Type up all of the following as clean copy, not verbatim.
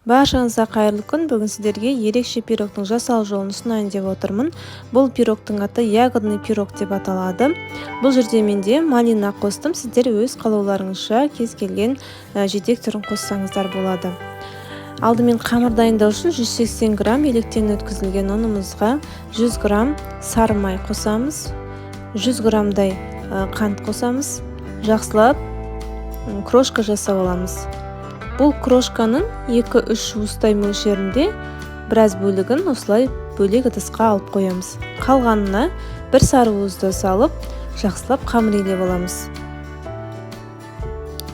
Баршаңызға қайырлы күн! Бүгін сіздерге ерекше пирогтың жасалу жолын ұсынайын деп отырмын. Бұл пирогтың аты ягодный пирог деп аталады. Бұл жерде менде малина қостым, сіздер өз қалауларыңызша кез келген жидек түрін қоссаңыздар болады. Алдымен қамыр дайындау үшін 180 грамм електен өткізілген ұнымызға 100 грамм сары май қосамыз, 100 граммдай қант қосамыз. Жақсылап крошка жасап аламыз. Бұл крошканың 2-3 уыстай мөлшерінде біраз бөлігін осылай бөлек ыдысқа алып қоямыз. Қалғанына бір сары уызды салып, жақсылап қамыр илеп аламыз.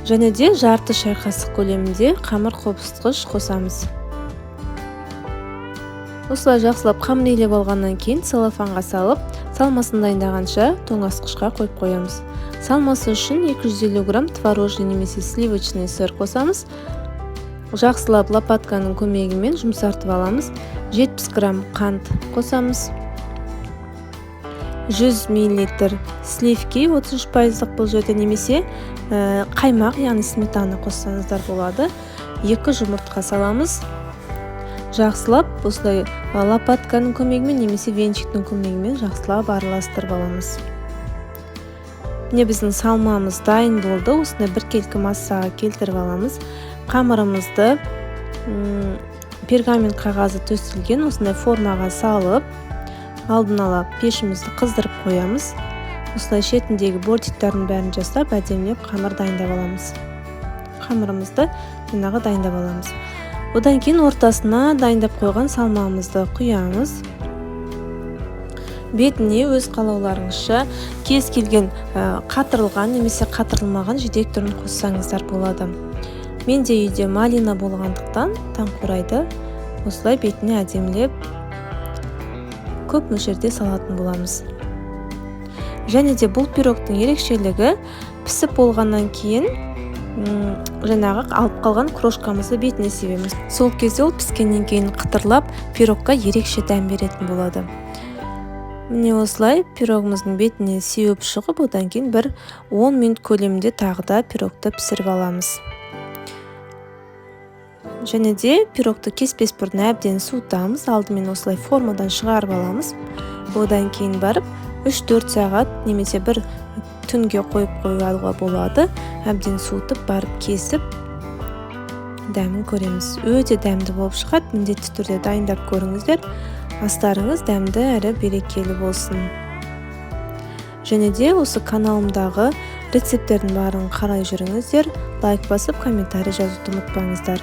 Және де жарты шай қасық көлемінде қамыр қопсытқыш қосамыз. Осылай жақсылап қамыр илеп алғаннан кейін целлофанға салып, салмасын дайындағанша тоңазытқышқа қойып қоямыз. Салмасы үшін 250 грамм творожный немесе сливочный сыр қосамыз. Жақсылап лопатканың көмегімен жұмсартып аламыз. 70 грамм қант қосамыз, 100 миллилитр сливки 33 пайыздық бұл жерде немесе қаймақ, яғни сметана қоссаңыздар болады. Екі жұмыртқа саламыз. Жақсылап осылай лопатканың көмегімен немесе венчиктің көмегімен жақсылап араластырып аламыз. Міне, біздің салмамыз дайын болды. Осындай біркелкі массаға келтіріп аламыз. Қамырымызды пергамент қағазы төселген осындай формаға салып, алдын ала пешімізді қыздырып қоямыз. Осылай шетіндегі бортиктардың бәрін жасап, әдемілеп қамыр дайындап аламыз. Қамырымызды жаңағы дайындап аламыз. Одан кейін ортасына дайындап қойған салмамызды құямыз. Бетіне өз қалауларыңызша кез келген қатырылған немесе қатырылмаған жидек түрін қоссаңыздар болады. Менде үйде малина болғандықтан, таңқурайды осылай бетіне әдемілеп көп мөлшерде салатын боламыз. Және де бұл пирогтың ерекшелігі: пісіп болғаннан кейін жаңағы алып қалған крошкамызды бетіне себеміз. Сол кезде ол піскеннен кейін қытырлап, пирогқа ерекше дәм беретін болады. Міне, осылай пирогымыздың бетіне сеуіп шығып, одан кейін бір 10 минут көлемінде тағы да пирогты пісіріп аламыз. Және де пирогты кеспес бұрын әбден суытамыз. Алдымен осылай формадан шығарып аламыз. Одан кейін барып 3-4 сағат немесе бір түнге қойып қоюға болады. Әбден суытып барып кесіп, дәмін көреміз. Өте дәмді болып шығады. Міндетті түрде дайындап көріңіздер. Астарыңыз дәмді әрі берекелі болсын. Және де осы каналымдағы рецепттердің барлығын қарай жүріңіздер. Лайк басып, комментарий жазуды ұмытпаңыздар.